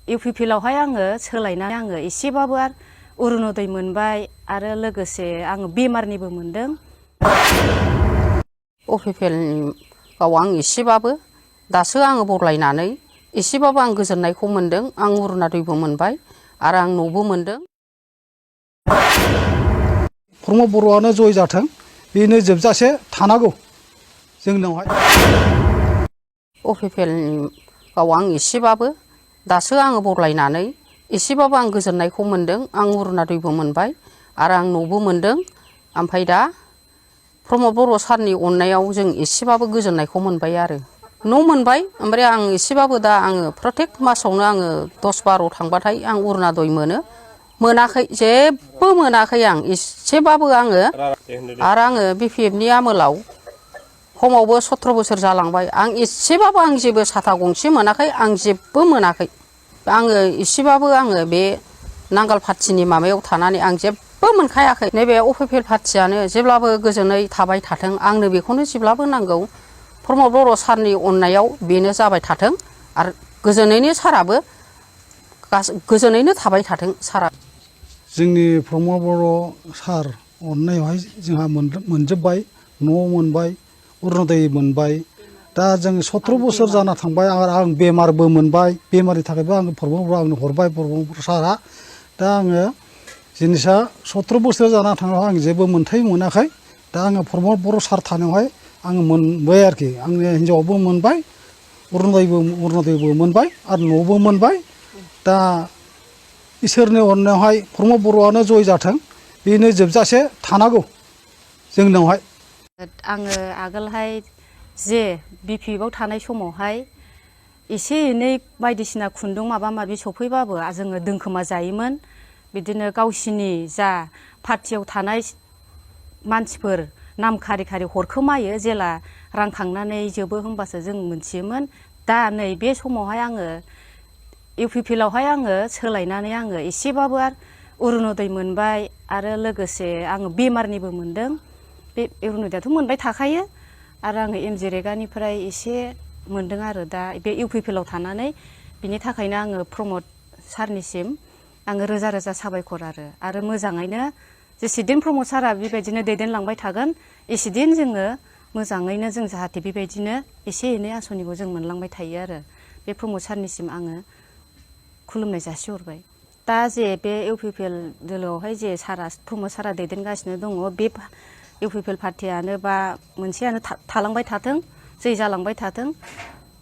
इउपिपिएलआवहाय आङो सोलायनानै आङो एसेबाबो आरो अरुनदय मोनबाय आरो लोगोसे आङो बेमारनिबो मोनदों। इउपिपिएलआव आं एसेबाबो दासो आङो बरलायनानै एसेबाबो आं गोजोननायखौ मोनदों। आं अरुनदयबो मोनबाय आरो आं न'बो मोनदों। प्रमद बर'आनो जय जाथों, बेनो जोबजासे थानांगौ जोंनावहाय। इउपिपिएलआव आं एसेबाबो दासो आङो बरलायनानै एसेबाबो आं गोजोननायखौ मोनदों। आं अरुनदयबो मोनबाय आरो आं न'बो मोनदों। ओमफ्राय दा प्रमद बर' सारनि अननायाव जों एसेबाबो गोजोननायखौ मोनबाय आरो न' मोनबाय। ओमफ्राय आं एसेबाबो दा आङो प्रत्येक मासावनो आङो 10-12 थांबाथाय आं अरुनदय मोनो। मोनाखै, जेबो मोनाखै आं एसेबाबो आङो। आरो आङो बिपिएफनि आमोलाव खमावबो 17 बोसोर जालांबाय। आं एसेबाबो आं जेबो साथा गंसे मोनाखै, आं जेबो मोनाखै। आङो एसेबाबो आङो बे नांगाल पार्टिनि माबायाव थानानै आं जेबो मोनखायाखै। नैबे इउपिपिएल पार्टियानो जेब्लाबो गोजोनै थाबाय थाथों, आंनो बेखौनो जेब्लाबो नांगौ। प्रमद बर' सारनि अननायाव बेनो जाबाय थाथों आरो गोजोनैनो साराबो गोजोनैनो थाबाय थाथों सारा। जोंनि प्रमद बर' सार अननायावहाय जोंहा मोनजोब्बाय, न' मोनबाय, अरुनदय मोनबाय। दा जों 17 बोसोर जाना थांबाय आरो आं बेमारबो मोनबाय। बेमारनि थाखायबो आङो प्रमद बर' आंनो हरबाय प्रमद बर' सारा। दा आङो जिनिसा 17 बोसोर जाना थांनायाव आं जेबो मोनथाय मोनाखै। दा आङो प्रमद बर' सार थानायावहाय आङो मोनबाय आरोखि। आंनि हिन्जावाबो मोनबाय, अरुनदयबो मोनबाय आरो न'बो मोनबाय। दा इसोरनि अननायावहाय प्रमद बर'आनो जय जाथों, बेनो जोबजासे थानांगौ जोंनावहाय। आङो आगोलहाय जे बिपिएफआव थानाय समावहाय एसे एनै बायदिसिना खुन्दुं माबा माबि सफैबाबो जोङो दोनखोमा जायोमोन। बिदिनो गावसिनि जा पार्टियाव थानाय मानसिफोर नाम खारि खारि हरखोमायो, जेला रां खांनानै जोबो होमबासो जों मोनथियोमोन। दा नै बे समावहाय आङो इउपिपिएलआवहाय आङो सोलायनानै आङो एसेबाबो आरो अरुनदय मोनबाय आरो लोगोसे आङो बेमारनिबो मोनदों। बे अरुनदयाथ' मोनबाय थाखायो आरो आङो एमजिरेगानिफ्राय एसे मोनदों आरो दा बे इउपिपिएलआव थानानै। बिनि थाखायनो आङो प्रमद सारनिसिम आङो रोजा रोजा साबायखर आरो मोजाङैनो जेसेदिन प्रमद सारा बेबायदिनो दैदेनलांबाय थागोन, एसेदिन जोङो मोजाङैनो जों जाहाथे बेबायदिनो एसे एनै आसनिखौ जों मोनलांबाय थायो आरो बे प्रमद सारनिसिम आङो खुलुमनाय जासिहरबाय। दा जे बे इउपिपिएल दोलोआवहाय जे प्रमद सारा दैदेनगासिनो दङ, बे इउपिपिएल पार्टियानो बा मोनसेयानो थालांबाय थाथों, जै जालांबाय थाथों